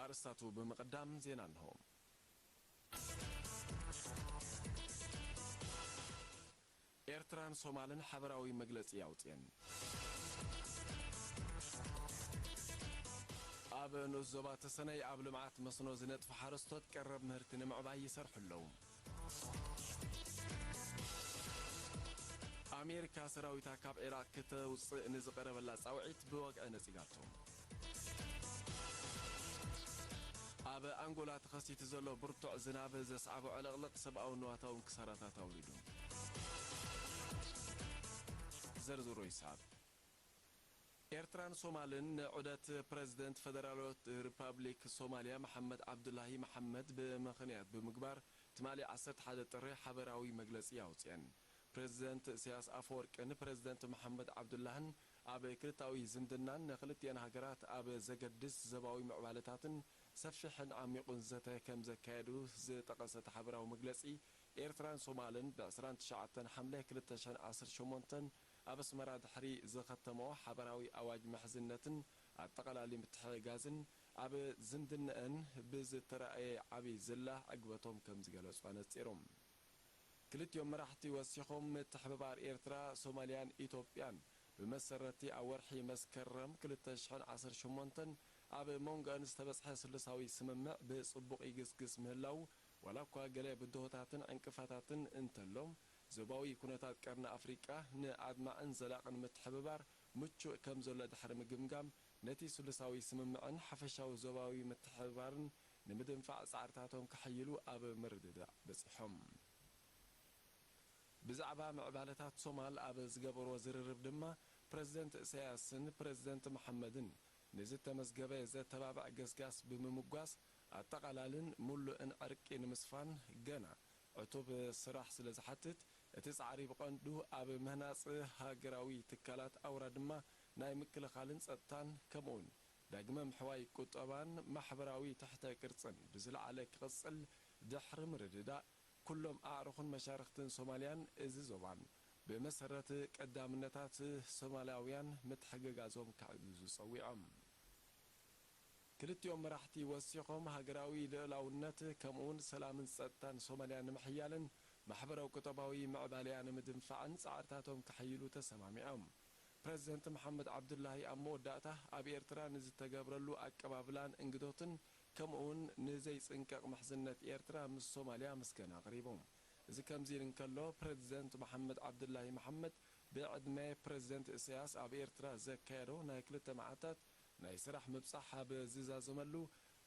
ኣርእስታቱ ብምቕዳም ዜና እንሆ። ኤርትራን ሶማልን ሓበራዊ መግለጺ ኣውጽኤን። ኣብ ንኡስ ዞባ ተሰነይ ኣብ ልምዓት መስኖ ዝነጥፉ ሓረስቶት ቀረብ ምህርቲ ንምዕባይ ይሰርሑ ኣለዉ። ኣሜሪካ ሰራዊታ ካብ ዒራቕ ክተውጽእ ንዝቐረበላ ጻውዒት ብወግዒ ነጺጋቶ። ኣብ ኣንጎላ ተኸሲቱ ዘሎ ብርቱዕ ዝናብ ዘስዓቦ ዕልቕልቕ ሰብኣውን ንዋታውን ክሳራታት ኣውሪዱ። ዝርዝሩ ይስዓብ። ኤርትራን ሶማልን ንዑደት ፕረዚደንት ፈደራላዊት ሪፓብሊክ ሶማልያ መሓመድ ዓብዱላሂ መሓመድ ብምኽንያት ብምግባር፣ ትማሊ ዓሰርተ ሓደ ጥሪ ሓበራዊ መግለጺ ኣውጽኤን። ፕረዚደንት ኢሳያስ ኣፈወርቅን ፕረዚደንት መሓመድ ዓብዱላህን ኣብ ክልተኣዊ ዝምድናን ንክልቲኤን ሃገራት ኣብ ዘገድስ ዞባዊ ምዕባለታትን ሰፊሕን ዓሚቑን ዘተ ከም ዘካየዱ ዝጠቐሰ እቲ ሓበራዊ መግለጺ፣ ኤርትራን ሶማልን ብ ዕስራን ትሽዓተን ሓምለ ክልተ ሽሕን ዓሰርተ ሸሞንተን ኣብ ኣስመራ ድሕሪ ዝኸተመኦ ሓበራዊ ኣዋጅ ምሕዝነትን ኣጠቓላሊ ምትሕግጋዝን፣ ኣብ ዝምድነኣን ብዝተራእየ ዓቢ ዝላ ዕግበቶም ከም ዝገለጹ ኣነጺሮም። ክልቲኦም መራሕቲ ወሲኾም፣ ምትሕብባር ኤርትራ፣ ሶማልያን ኢትዮጵያን ብመሰረቲ ኣብ ወርሒ መስከረም ክልተ ሽሕን ዓሰርተ ሸሞንተን ኣብ መንጎኣን ዝተበጽሐ ስሉሳዊ ስምምዕ ብጽቡቕ ይግስግስ ምህላዉ፣ ዋላ እኳ ገለ ብድሆታትን ዕንቅፋታትን እንተሎ፣ ዞባዊ ኩነታት ቀርኒ ኣፍሪቃ ንኣድማዕን ዘላቕን ምትሕብባር ምቹእ ከም ዘሎ ድሕሪ ምግምጋም፣ ነቲ ስሉሳዊ ስምምዕን ሓፈሻዊ ዞባዊ ምትሕብባርን ንምድንፋዕ ጻዕርታቶም ከሐይሉ ኣብ ምርድዳእ በጺሖም። ብዛዕባ ምዕባለታት ሶማል ኣብ ዝገበርዎ ዝርርብ ድማ፣ ፕረዚደንት ኢሳያስን ፕረዚደንት መሓመድን ንዝተመዝገበ ዘተባብዕ ገስጋስ ብምምጓስ፣ ኣጠቓላልን ምሉእን ዕርቂ ንምስፋን ገና ዕቱብ ስራሕ ስለ ዝሓትት፣ እቲ ጻዕሪ ብቐንዱ ኣብ ምህናጽ ሃገራዊ ትካላት፣ ኣውራ ድማ ናይ ምክልኻልን ጸጥታን፣ ከምኡውን ዳግመ ምሕዋይ ቁጠባን ማሕበራዊ ትሕተ ቅርጽን ብዝለዓለ ክቕጽል ድሕሪ ምርድዳእ፣ ኩሎም ኣዕሩኽን መሻርኽትን ሶማልያን እዚ ዞባን ብመሰረት ቀዳምነታት ሶማላውያን ምትሕግጋዞም ከዕዝዙ ጸዊዖም። ክልቲኦም መራሕቲ ወሲኾም፣ ሃገራዊ ልኡላውነት ከምኡውን ሰላምን ጸጥታን ሶማልያ ንምሕያልን ማሕበራዊ ቁጠባዊ ምዕባለያ ንምድንፋዕን ጻዕርታቶም ከሐይሉ ተሰማሚዖም። ፕረዚደንት መሓመድ ዓብዱላሂ ኣብ መወዳእታ ኣብ ኤርትራ ንዝተገብረሉ ኣቀባብላን እንግዶትን ከምኡውን ንዘይጽንቀቕ ምሕዝነት ኤርትራ ምስ ሶማልያ ምስጋና ኣቕሪቡ። እዚ ከምዚ ኢሉ እንከሎ፣ ፕረዚደንት መሓመድ ዓብዱላሂ መሓመድ ብዕድመ ፕረዚደንት ኢሳያስ ኣብ ኤርትራ ዘካየዶ ናይ ክልተ መዓልታት ናይ ስራሕ ምብጻሕ ኣብ ዝዛዘመሉ፣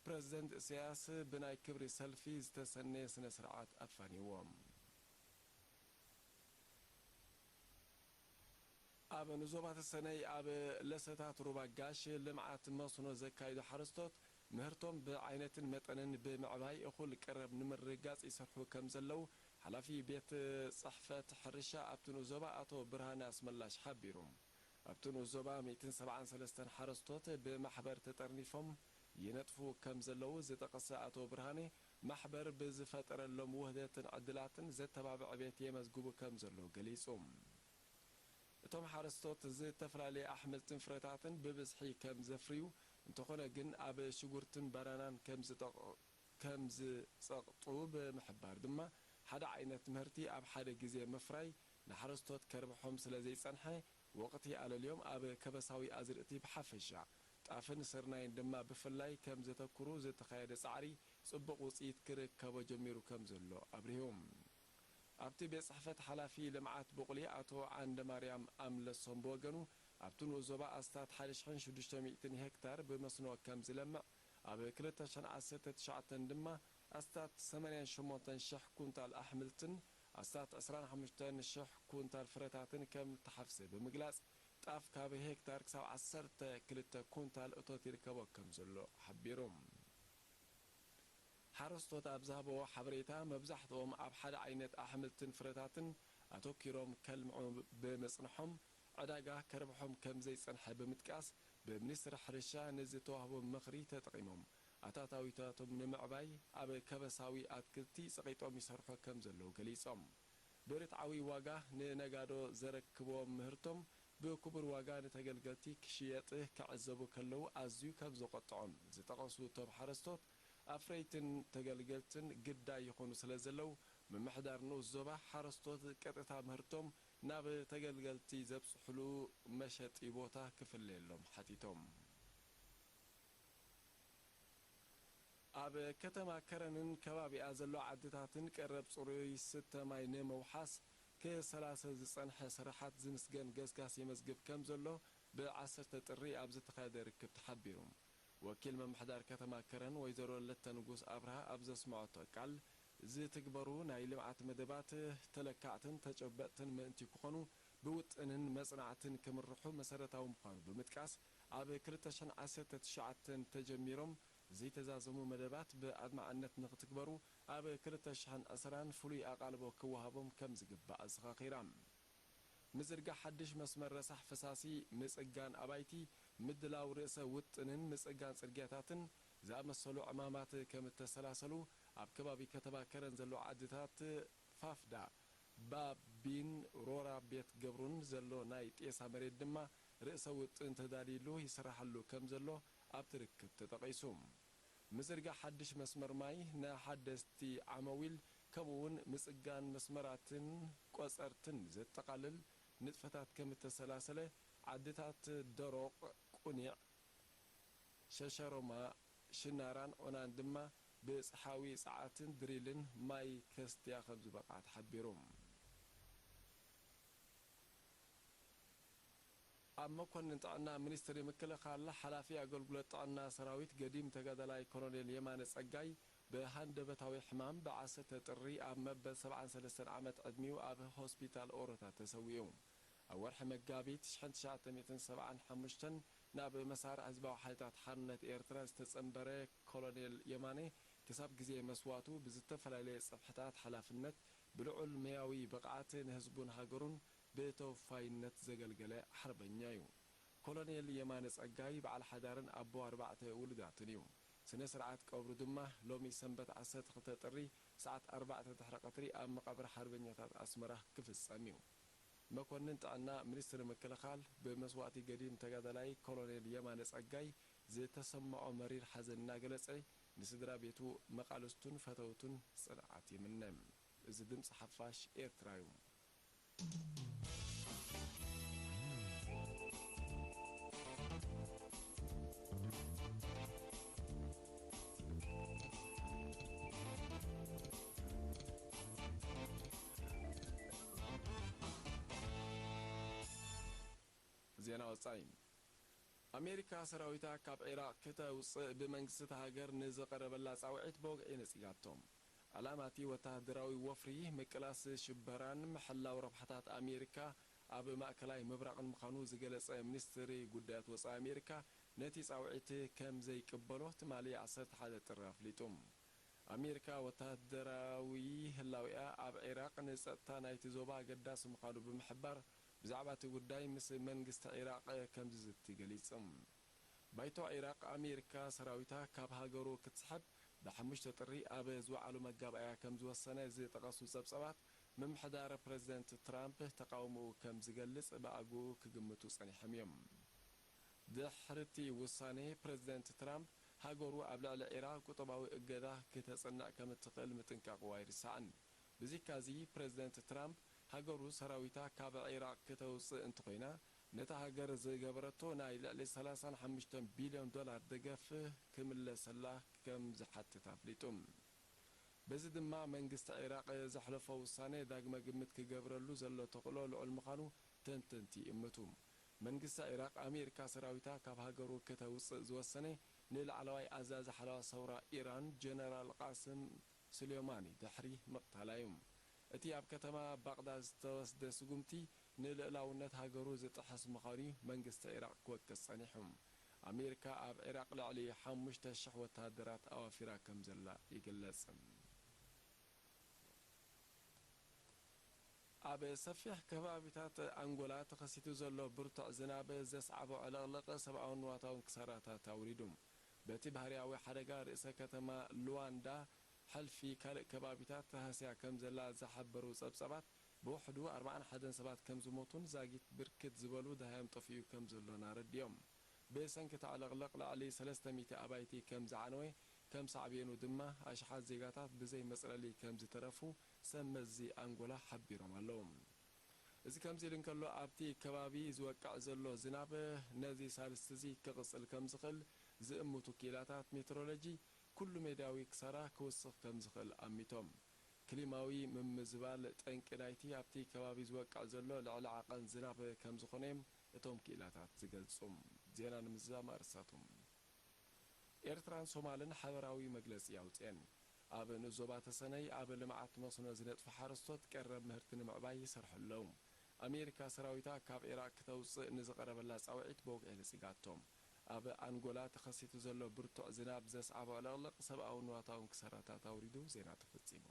ፕረዚደንት ኢሳያስ ብናይ ክብሪ ሰልፊ ዝተሰነየ ስነ ስርዓት ኣፋንይዎ። ኣብ ንዞባ ተሰነይ ኣብ ለሰታት ሩባ ጋሽ ልምዓት መስኖ ዘካይዱ ሓረስቶት ምህርቶም ብዓይነትን መጠንን ብምዕባይ እኹል ቀረብ ንምርግጋጽ ይሰርሑ ከም ዘለዉ ሓላፊ ቤት ጽሕፈት ሕርሻ ኣብቲ ንኡስ ዞባ ኣቶ ብርሃነ ኣስመላሽ ሓቢሩ። ኣብቲ ንኡስ ዞባ ሚእትን ሰብዓን ሰለስተን ሓረስቶት ብማሕበር ተጠርኒፎም ይነጥፉ ከም ዘለዉ ዝጠቐሰ ኣቶ ብርሃነ፣ ማሕበር ብዝፈጠረሎም ውህደትን ዕድላትን ዘተባብዕ ዕቤት የመዝግቡ ከም ዘለዉ ገሊጹ። እቶም ሓረስቶት ዝተፈላለየ ኣሕምልትን ፍረታትን ብብዝሒ ከም ዘፍርዩ፣ እንተኾነ ግን ኣብ ሽጉርትን ባናናን ከም ዝጠቕ-፣ ከም ዝጸቕጡ ብምሕባር ድማ፣ ሓደ ዓይነት ምህርቲ ኣብ ሓደ ግዜ ምፍራይ ንሓረስቶት ከርብሖም ስለ ዘይጸንሐ፣ ወቕቲ ኣለልዮም ኣብ ከበሳዊ ኣዝርእቲ ብሓፈሻ፣ ጣፍን ስርናይን ድማ ብፍላይ ከም ዘተኩሩ ዝተኻየደ ጻዕሪ ጽቡቕ ውጽኢት ክርከቦ ጀሚሩ ከም ዘሎ ኣብሪሁ። ኣብቲ ቤት ጽሕፈት ሓላፊ ልምዓት ብቑሊ ኣቶ ዓንደማርያም ኣምለሶም ብወገኑ፣ ኣብቲ ንኡስ ዞባ ኣስታት ሓደ ሽሕን ሽዱሽተ ሚእትን ሄክታር ብመስኖ ከም ዝለምዕ፣ ኣብ ክልተ ሽሕን ዓሰርተ ትሽዓተን ድማ ኣስታት ሰማንያን ሸሞንተን ሽሕ ኩንታል ኣሕምልትን ኣስታት ዕስራን ሓሙሽተን ሽሕ ኩንታል ፍረታትን ከም እተሓፍሰ ብምግላጽ፣ ጣፍ ካብ ሄክታር ክሳብ ዓሰርተ ክልተ ኩንታል እቶት ይርከቦ ከም ዘሎ ሓቢሩ። ሓረስቶት ኣብ ዝሃብዎ ሓበሬታ፣ መብዛሕትኦም ኣብ ሓደ ዓይነት ኣሕምልትን ፍረታትን ኣተኲሮም ከልምዑ ብምጽንሖም፣ ዕዳጋ ከርብሖም ከም ዘይጸንሐ ብምጥቃስ፣ ብሚኒስትሪ ሕርሻ ንዝተዋህቦም ምኽሪ ተጠቒሞም ኣታታዊታቶም ንምዕባይ ኣብ ከበሳዊ ኣትክልቲ ጸቒጦም ይሰርሑ ከም ዘለዉ ገሊጾም። ብርትዓዊ ዋጋ ንነጋዶ ዘረክብዎም ምህርቶም ብክቡር ዋጋ ንተገልገልቲ ክሽየጥ ክዕዘቡ ከለዉ ኣዝዩ ከም ዘቖጥዖም ዝጠቐሱ እቶም ሓረስቶት፣ ኣፍረይትን ተገልገልትን ግዳይ ይኾኑ ስለ ዘለዉ፣ ምምሕዳር ንኡስ ዞባ ሓረስቶት ቀጥታ ምህርቶም ናብ ተገልገልቲ ዘብጽሑሉ መሸጢ ቦታ ክፍለየሎም ሓቲቶም። ኣብ ከተማ ከረንን ከባቢኣ ዘሎ ዓድታትን ቀረብ ጽሩይ ዝስተ ማይ ንምውሓስ ክሰላሰል ዝጸንሐ ስራሓት ዝምስገን ገስጋስ የመዝግብ ከም ዘሎ ብ ዓሰርተ ጥሪ ኣብ ዝተኻየደ ርክብ ተሓቢሩ። ወኪል ምምሕዳር ከተማ ከረን ወይዘሮ ለተ ንጉስ ኣብርሃ ኣብ ዘስምዐቶ ቃል፣ ዝትግበሩ ናይ ልምዓት መደባት ተለካዕትን ተጨበጥትን ምእንቲ ክኾኑ ብውጥንን መጽናዕትን ክምርሑ መሰረታዊ ምዃኑ ብምጥቃስ፣ ኣብ ክልተ ሽሕን ዓሰርተ ትሽዓተን ተጀሚሮም ዘይተዛዘሙ መደባት ብኣድማዕነት ንኽትግበሩ ኣብ ክልተ ሽሕን ዕስራን ፍሉይ ኣቓልቦ ክወሃቦም ከም ዝግባእ ኣዘኻኺራ። ምዝርጋሕ ሓድሽ መስመር ረሳሕ ፈሳሲ፣ ምጽጋን ኣባይቲ፣ ምድላው ርእሰ ውጥንን ምጽጋን ጽርግያታትን ዝኣመሰሉ ዕማማት ከም እተሰላሰሉ ኣብ ከባቢ ከተማ ከረን ዘለዋ ዓድታት ፋፍዳ፣ ባቢን ሮራ ቤት ገብሩን ዘሎ ናይ ጤሳ መሬት ድማ ርእሰ ውጥን ተዳልዩሉ ይስራሓሉ ከም ዘሎ ኣብቲ ርክብ ተጠቒሱ። ምዝርጋሕ ሓድሽ መስመር ማይ ንሓደስቲ ዓመዊል ከምኡውን ምጽጋን መስመራትን ቆጸርትን ዘጠቓልል ንጥፈታት ከም እተሰላሰለ ዓድታት ደሮቕ፣ ቁኒዕ፣ ሸሸሮማ፣ ሽናራን ዑናን ድማ ብጽሓዊ ጸዓትን ድሪልን ማይ ከስትያ ከም ዝበቕዓ ተሓቢሩ። ኣብ መኮንን ጥዕና ሚኒስትሪ ምክልኻል ሓላፊ ኣገልግሎት ጥዕና ሰራዊት ገዲም ተጋዳላይ ኮሎኔል የማነ ጸጋይ ብሃንደበታዊ ሕማም ብ ዓሰርተ ጥሪ ኣብ መበል ሰብዓን ሰለስተን ዓመት ዕድሚኡ ኣብ ሆስፒታል ኦሮታ ተሰዊኡ። ኣብ ወርሒ መጋቢት ሽሕን ትሽዓተ ሚእትን ሰብዓን ሓሙሽተን ናብ መሳርዕ ህዝባዊ ሓይልታት ሓርነት ኤርትራ ዝተጸንበረ ኮሎኔል የማነ ክሳብ ግዜ መስዋእቱ ብዝተፈላለየ ጽፍሕታት ሓላፍነት ብልዑል መያዊ ብቕዓት ንህዝቡን ሃገሩን ብተወፋይነት ዘገልገለ ሓርበኛ እዩ። ኮሎኔል የማነ ጸጋይ በዓል ሓዳርን ኣቦ ኣርባዕተ ውሉዳትን እዩ። ስነ ስርዓት ቀብሩ ድማ ሎሚ ሰንበት ዓሰርተ ክልተ ጥሪ ሰዓት ኣርባዕተ ድሕሪ ቀትሪ ኣብ መቓብር ሓርበኛታት ኣስመራ ክፍጸም እዩ። መኮንን ጥዕና ሚኒስትሪ ምክልኻል ብመስዋእቲ ገዲም ተጋዳላይ ኮሎኔል የማነ ጸጋይ ዝተሰምዖ መሪር ሓዘን እናገለጸ ንስድራ ቤቱ፣ መቓልስቱን ፈተውቱን ጽንዓት ይምነ። እዚ ድምጺ ሓፋሽ ኤርትራ እዩ። ዜና ወጻኢ። ኣሜሪካ ሰራዊታ ካብ ዒራቕ ክተውጽእ ብመንግስቲ እታ ሃገር ንዝቐረበላ ጻውዒት ብወግዒ ነጺጋቶ። ዕላማ እቲ ወተሃደራዊ ወፍሪ ምቅላስ ሽበራን ምሕላው ረብሓታት ኣሜሪካ ኣብ ማእከላይ ምብራቕን ምዃኑ ዝገለጸ ሚኒስትሪ ጉዳያት ወጻኢ ኣሜሪካ፣ ነቲ ጻውዒት ከም ዘይቅበሎ ትማሊ ዓሰርተ ሓደ ጥሪ ኣፍሊጡ። ኣሜሪካ ወተሃደራዊ ህላዌኣ ኣብ ዒራቕ ንጸጥታ ናይቲ ዞባ ኣገዳሲ ምዃኑ ብምሕባር፣ ብዛዕባ እቲ ጉዳይ ምስ መንግስቲ ዒራቕ ከም ዝዝቲ ገሊጹ። ባይቶ ዒራቕ፣ ኣሜሪካ ሰራዊታ ካብ ሃገሩ ክትስሕብ ብሓሙሽተ ጥሪ ኣብ ዝወዓሎ መጋባእያ ከም ዝወሰነ ዝጠቐሱ ጸብጸባት፣ ምምሕዳር ፕረዚደንት ትራምፕ ተቓውሞኡ ከም ዝገልጽ ብኣግኡ ክግምቱ ጸኒሖም እዮም። ድሕሪ እቲ ውሳኔ፣ ፕረዚደንት ትራምፕ ሃገሩ ኣብ ልዕሊ ዒራቕ ቁጠባዊ እገዳ ክተጽንዕ ከም እትኽእል ምጥንቃቑ ኣይርሳዕን። ብዚካዚ፣ ፕረዚደንት ትራምፕ ሃገሩ ሰራዊታ ካብ ዒራቕ ክተውጽእ እንተኾይና፣ ነታ ሃገር ዝገበረቶ ናይ ልዕሊ ሰላሳን ሓሙሽተን ቢልዮን ዶላር ደገፍ ክምለሰላ ከም ዝሓትት ኣፍሊጡ። በዚ ድማ መንግስቲ ዒራቕ ዘሕለፎ ውሳኔ ዳግመ ግምት ክገብረሉ ዘሎ ተኽእሎ ልዑል ምዃኑ ተንተንቲ ይእምቱ። መንግስቲ ዒራቕ ኣሜሪካ ሰራዊታ ካብ ሃገሩ ክተውጽእ ዝወሰነ ንላዕለዋይ ኣዛዚ ሓለዋ ሰውራ ኢራን ጀነራል ቃስም ስሌማኒ ድሕሪ ምቕታላ እዩ። እቲ ኣብ ከተማ ባቕዳድ ዝተወስደ ስጉምቲ ንልእላውነት ሃገሩ ዝጥሕስ ምዃኑ እዩ መንግስቲ ዒራቕ ክወቅስ ጸኒሑ። ኣሜሪካ ኣብ ዒራቕ ልዕሊ ሓሙሽተ ሽሕ ወተሃደራት ኣዋፊራ ከም ዘላ ይግለጽ። ኣብ ሰፊሕ ከባቢታት ኣንጎላ ተኸሲቱ ዘሎ ብርቱዕ ዝናብ ዘስዓቦ ዕልቕልቕ ሰብኣውን ንዋታውን ክሳራታት ኣውሪዱ። በቲ ባህርያዊ ሓደጋ ርእሰ ከተማ ሉዋንዳ ሕልፊ ካልእ ከባቢታት ተሃስያ ከም ዘላ ዝሓበሩ ጸብጸባት፣ ብውሕዱ ኣርባዓን ሓደን ሰባት ከም ዝሞቱን ዛጊት ብርክት ዝበሉ ደሃዮም ጠፊኡ ከም ዘሎን ኣረዲኦም። ብሰንኪ እቲ ዕልቕልቕ ልዕሊ ሰለስተ ሚእቲ ኣባይቲ ከም ዝዓነወ፣ ከም ሳዕቤኑ ድማ ኣሽሓት ዜጋታት ብዘይ መጽለሊ ከም ዝተረፉ ሰብ መዚ ኣንጎላ ሓቢሮም ኣለዉ። እዚ ከምዚ ኢሉ እንከሎ፣ ኣብቲ ከባቢ ዝወቅዕ ዘሎ ዝናብ ነዚ ሳልስቲ እዚ ክቕጽል ከም ዝኽእል ዝእምቱ ክኢላታት ሜትሮሎጂ፣ ኩሉ ሜዳዊ ክሳራ ክውስኽ ከም ዝኽእል ኣሚቶም። ክሊማዊ ምምዝባል ጠንቂ ናይቲ ኣብቲ ከባቢ ዝወቅዕ ዘሎ ልዕሊ ዓቐን ዝናብ ከም ዝኾነ እዮም እቶም ክኢላታት ዝገልጹ። ዜና ንምዝዛም ኣርእስታቶም። ኤርትራን ሶማልን ሓበራዊ መግለጺ ኣውጽኤን። ኣብ ንኡስ ዞባ ተሰነይ ኣብ ልምዓት መስኖ ዝነጥፉ ሓረስቶት ቀረብ ምህርቲ ንምዕባይ ይሰርሑ ኣለዉ። ኣሜሪካ ሰራዊታ ካብ ዒራቕ ክተውጽእ ንዝቐረበላ ጻውዒት ብወግዒ ነጺጋቶ። ኣብ ኣንጎላ ተኸሲቱ ዘሎ ብርቱዕ ዝናብ ዘስዓቦ ዕልቕልቕ ሰብኣውን ንዋታውን ክሳራታት ኣውሪዱ። ዜና ተፈጺሙ።